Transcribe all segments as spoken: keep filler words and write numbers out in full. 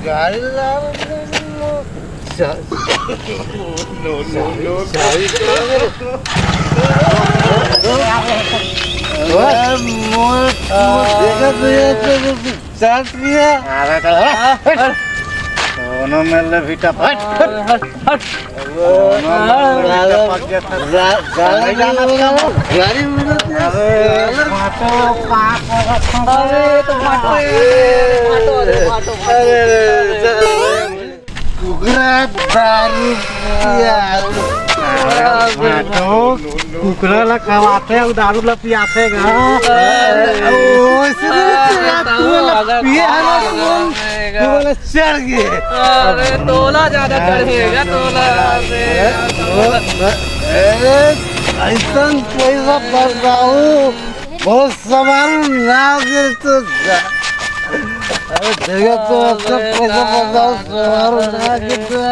गाड़ी ला, चा-, चाबी, चाबी कहाँ है रे? ओए, मोर, मोर, देखा तो ये तो, तो, तो, चाट लिया। अरे, चल, हट, हट। दोनों में ले बेटा, हट, हट। हट, हट। गाड़ी में, गाड़ी में। अरे, बाटो, पाप वाला। अरे, तो बाटो, बाटो, बाटो, बाटो। अरे, अरे, अरे, कुकरा दारू पिया। बाटो, कुकरा ला खवाथे, अउ दारू ला पियाथे गा। अरे, ओ, इसने तो यार, तू वाला पिए है ना, तू, तू वाला चढ़ गए। अरे, तोला ज्यादा चढ़ेगा, तोला। अरे, अरे, ऐसा पैसा फंसाऊ, बहुत सवार ना गिर तो जा। अरे, देखा तो, ऐसा पैसा फंसाऊ, सवार ना गिर तो जा।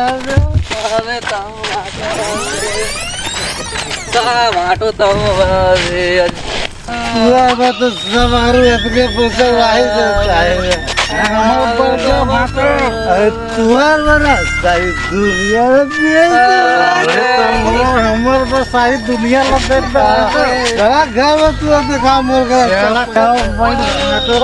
अरे, तब बाटो, तब बाटो, तब बाटो। तुआ बा तो सब आरू एतके पैसा वाही से चाहे। हमर बड़का बाटो। अरे तुआ बना सारी दुनिया में पिए। अरे तमो हमर बस सारी दुनिया में दे। चला घर में तू देखा मोर घर। चला खाओ, बैठ बाटो।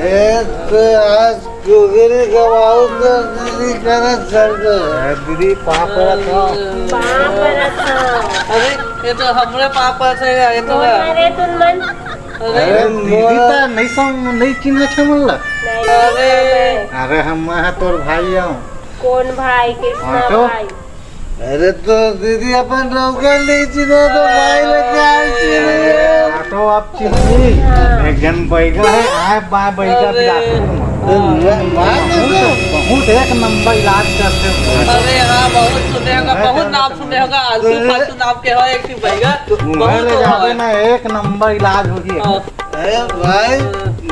ए, तो आज कुकरी खवाऊ तो दीदी करत चल दे। ए, दीदी, पाँव परत हँव। पाँव परत हँव। अरे, ये तो हमरे पाँव परत हे, ये तो कौन है। हरे तुम मन? अरे, अरे, दीदी मोर तो नहीं सम-, नहीं चिन्हत हे मोला। नहीं अरे। चिन्हत हे। अरे, हम ह तोर भाई हँव। कौन भाई? कृष्णा हाँ तो। भाई। अरे तो दीदी अपन रउका नहीं चिन्हा तो भाई ले क्या चिन्हे? हाँ तो आप चिन्ही। हाँ। एक जन बैगा है, आए बाय बैगा अरे। बिलासपुर में। तो मैं, मैं बहुत, कैसे? बहुत एक नंबर इलाज करते हैं। अरे हाँ, बहुत सुने होगा, बहुत नाम सुने होगा, आलतू फालतू नाम के हो एक ठो बैगा। तो मैं बहुत ले जावे ना, एक नंबर इलाज होही। हाँ। अरे भाई,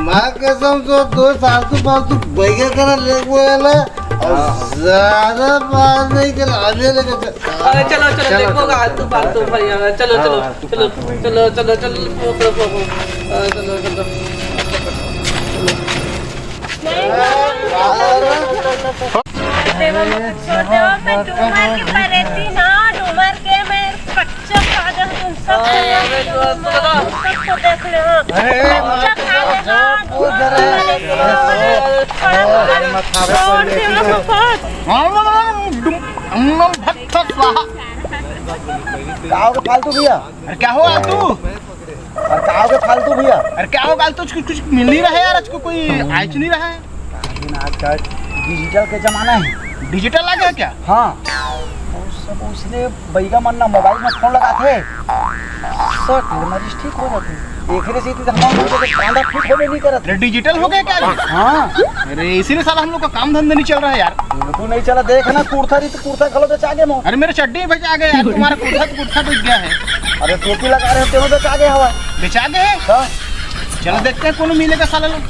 माँ कसम से दो आलतू फालतू बैगा करा लेगो है ना, और हाँ। ज्यादा बात नहीं कर, आगे लेके चल। अरे चलो, चलो, चलो, देखो, चलो, आलतू चलो, फालतू चलो। भैया, चलो, हाँ, चलो, आलतू चलो, फालतू भैया। चलो, चलो, चलो, चलो, चलो, चलो, चलो, चलो। नहीं, नहीं, नहीं। छोड़ देवा, मैं डूमर के परेती ना, डूमर के मैं कच्चा कागज तुम सब अरे, अरे, तो, तो, तो। सबको देख ले, हाँ। अरे, कच्चा कागज ना, डूमर के परेती ना। छोड़ देवा, सब। हाँ, हाँ, हाँ, डुम-, हम लोग भक्त स्वाहा। का हो गया फालतू भैया? अरे क्या हो आलतू? अरे का हो गया फालतू भैया? अरे क्या हो आलतू, कुछ, कुछ मिल नहीं रहा है यार, आज को कोई आइच नहीं रहा है। काहे ना, आजकल डिजिटल के जमाना है। डिजिटल आ गया क्या? हाँ। वो सब उसने बैगा मन ना मोबाइल में फोन लगाथे। सट ले मरीज ठीक हो जाथे। एकरे से तो हमारे मन के कांदा फिट होबे नहीं करत। अरे डिजिटल हो गया क्या? हाँ। अरे इसीलिए साला हम लोग का काम धंधा नहीं चल रहा है यार। बिल्कुल नहीं चला, देख ना कुर्ता री तो कुर्ता घलो बेचा गे मोर। अरे मेरे चड्डी बेचा गया यार, तुम्हारा कुर्ता तो कुर्ता बिक गया है। अरे टोपी लगा रहे हो, तेनो बेचा गया हवा। बेचा गए हैं? हाँ। चलो देखते हैं कौन मिलेगा साला लोग।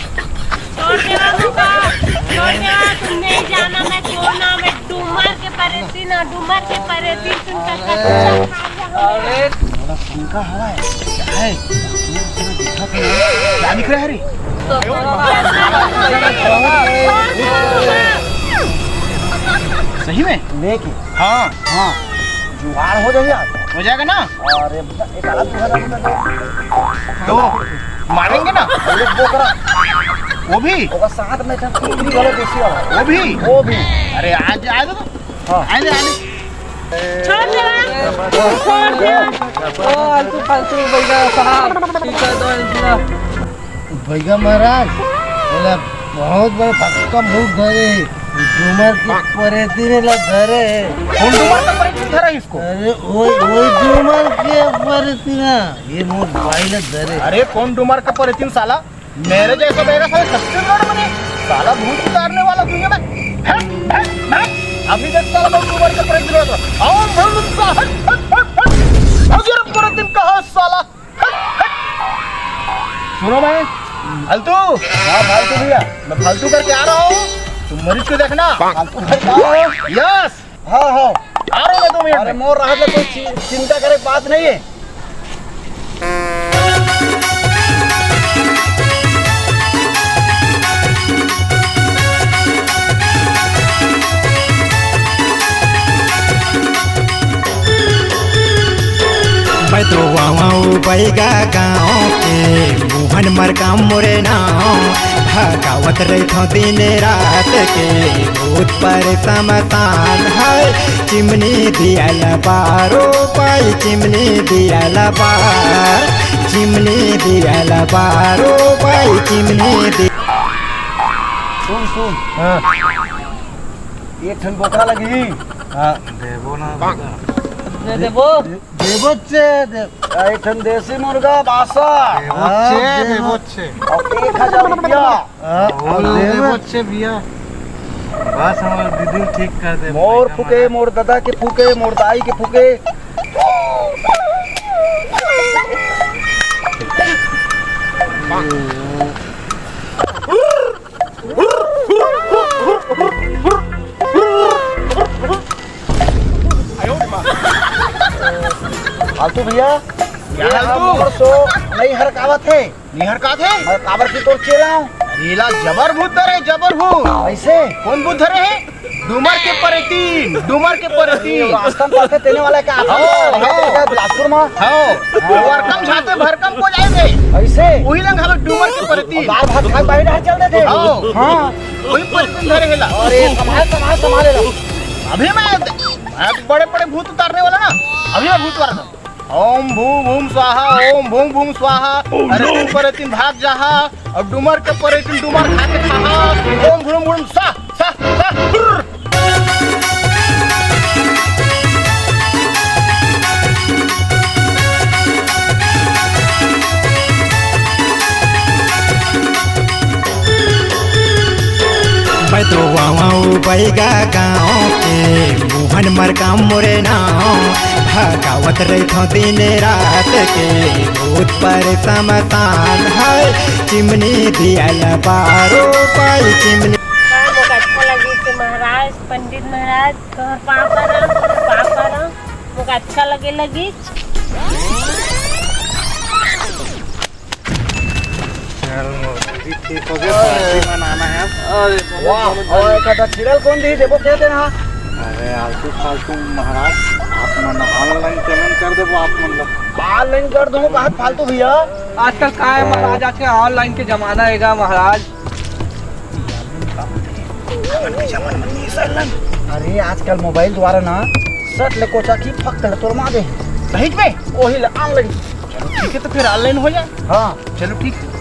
छोड़ दे बाबू का, छोड़ दे, तुम नहीं जाना मैं कौन हूँ, मैं डूमर के परेती ना, डूमर के परेती, तुम का कच्चा खा लिया हूँ। अरे। थोड़ा पंखा हवा है, क्या है? क्या दिख रहा है रे? सही में? लेके। हाँ। हाँ। जुगाड़ हो जाएगा। हो जाएगा ना? अरे, एक आध घंटा में तो तो मारेंगे ना? एक बोकरा। वो भी? ओकर साथ में था कुकरी वाला देसी वाला। वो भी? वो भी। अरे, आज, आज तो। हाँ। आने, आने। छोड़ दे, छोड़ दे। ओ, आलतू फालतू बैगा साहब, ठीक है, तो इतना। बैगा महाराज, एला बहुत बड़ा भक्कम भूत धरे, डूमर के परेती ने ला धरे। कौन डूमर का परेती धरा इसको? अरे, ओए, ओए, डूमर के परेती ना, ये मोर भाई ला धरे। अरे, कौन डूमर का परेती साला? मेरे जैसा बेरा साला छत्तीसगढ़ में नहीं। साला भूत उतारने वाला दुनिया में। हट, हट, हट। अभी देख साला मैं ऊपर के प्रेत दिलाता हूँ। ओम भूम स्वाहा, हट, हट, हट, हट। अगर पूरा दिन कहा साला। हट, हट। सुनो भाई, फालतू। हाँ, फालतू भैया। मैं फालतू करके आ रहा हूँ, तुम मरीज को देखना। फालतू करके आ रहा हूँ। यस। हाँ, हाँ। आ रहा हूँ मैं दो मिनट अरे में। मोर रहत ले कोई चि-, चिंता करे बात नहीं है। मैं तो वावं बैगा गाँव के, मोहन मरकाम मोरे नाव। भगावत रहिथों दिन रात के भूत पर समसान है। चिमनी दिया ल बारो भाई, चिमनी दिया ल बार, चिमनी दिया ल बारो भाई, चिमनी दि- सुन, सुन। हाँ। एक ठन बोकरा लगही। हाँ। देबो ना दादा। दे देबो। देबो चे, दे- एक ठन देसी मुर्गा, बासा। देबो हाँ, चे, देबो। देबो चे। अउ एक हजार रुपया। हाँ, बोल देबो। देबो चे भैया। बस हमर दीदी ठीक कर दे। मोर फूके, मोर ददा के फूके, मोर दाई के फूके। फालतू भैया, ये फालतू? मोर सो नहीं हरकावत है। नहीं हरकावत है? मैं काबर की तोर चेला हूँ। अरे ला जबर भूत धरे, जबर भूत। कैसे? कौन भूत धरे है? डूमर के परेतीन, डूमर के परेतीन। रास्ता में पड़ते तेने वाला क्या? हाँ, हाँ। क्या बिलासपुर में? हाँ, वो भरकम झाते भरकम को जाएंगे। कैसे? वही लंग हमें डूमर के परेतीन। दाल भात खाए बाहर चल देते। हाँ। हाँ। वही परेतीन धरे हेला। अरे, संभाल, संभाल, संभाल ले लो। अभी मैं, मैं बड़े बड़े भूत उतारने वाला ना, अभी मैं भूत वाला था। ओम भूम भूम स्वाहा, ओम भूम भूम स्वाहा। अरे तुम परेतीन भाग जाहा, और डूमर के परेतीन डूमर खा के खाहा। ओम भूम भूम स्वाहा। सा, सा, हुर्र। मैं तो वावं बैगा गाँव के, मोहन मरकाम मोरे नाव। भगावत रहिथों दिन रात के, भूत पर समसान है। चिमनी दिया ल बारो भाई, चिमनी। हाँ, मोके अच्छा लगिस हे महाराज, पंडित महाराज, तोहर पाँव परंव, पाँव परंव, मोके अच्छा लगे लगिस। चल, मोदी ठीक हो गया, पार्टी मनाना है अब। अरे, वाह, अउ एक आधा छिड़ल कौन दी, देबो कह देना। अरे, आलतू फालतू महाराज, आप मन online payment कर देबो आप मन ला। Online कर दूँ, बहुत फालतू भैया। आजकल का है महाराज, आजकल online के जमाना हैगा महाराज। अरे आजकल mobile द्वारा ना सट ले कोचा की फक ले तोर माँ दे। सही में? वही ले online। चलो ठीक है, तो फिर online हो जाए। हाँ। चलो ठीक है।